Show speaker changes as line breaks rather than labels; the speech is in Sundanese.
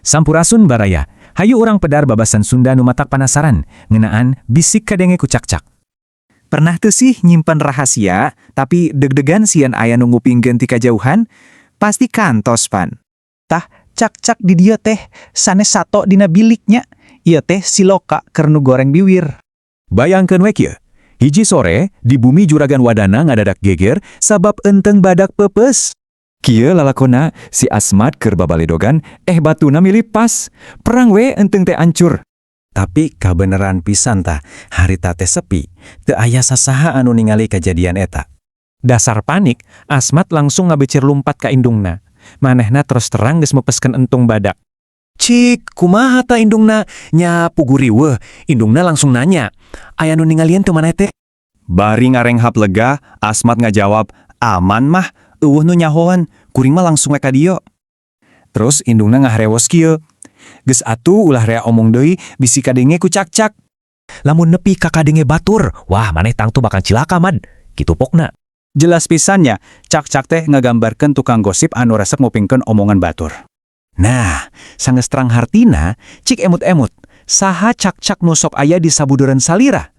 Sampurasun, baraya. Hayu urang pedar babasan Sunda nu matak panasaran, ngeunaan bisik kadenge ku cakcak.
Pernah teu sih nyimpen rahasia, tapi deg-degan sieun aya nu ngupingkeun ti kajauhan? Pasti kantos pan.
Tah, cakcak di dieu teh sanes sato dina bilik nya. Ieu teh si Loka keur nu goreng biwir.
Bayangkeun we kieu. Hiji sore, di bumi Juragan Wadana ngadadak geger sabab enteng badak peupeus.
Kieu lalakonna, si Asmat keur babaledogan, eh batuna milipas. Perang we enteng teh ancur.
Tapi kabeneran pisan tah, harita teh sepi, teu aya sasaha anu ningali kejadian eta.
Dasar panik, Asmat langsung ngabecir lumpat ka indungna. Manehna terus terang geus meupeskeun entung badak.
Cik, kumaha ta indungna? Nya puguh riweuh, indungna langsung nanya, "Aya nu ningalian teu maneh teh?"
Bari ngarenghap lega, Asmat ngajawab, "Aman, Mah, euweuh nu nyahoan, kuring mah langsung we ka dieu."
Terus indungna ngaharewos kieu. "Geus atuh, ulah rea omong deui, bisi kadenge ku cakcak."
"Lamun nepi ka kadenge batur, wah, maneh tangtu bakal cilaka, Mad." Kitu pokna.
Jelas pisan nya, cakcak teh ngagambarkeun tukang gosip anu resep ngupingkeun omongan batur.
Nah, sanggeus terang hartina, cik emut-emut, saha cakcak nu sok aya di sabudureun salira?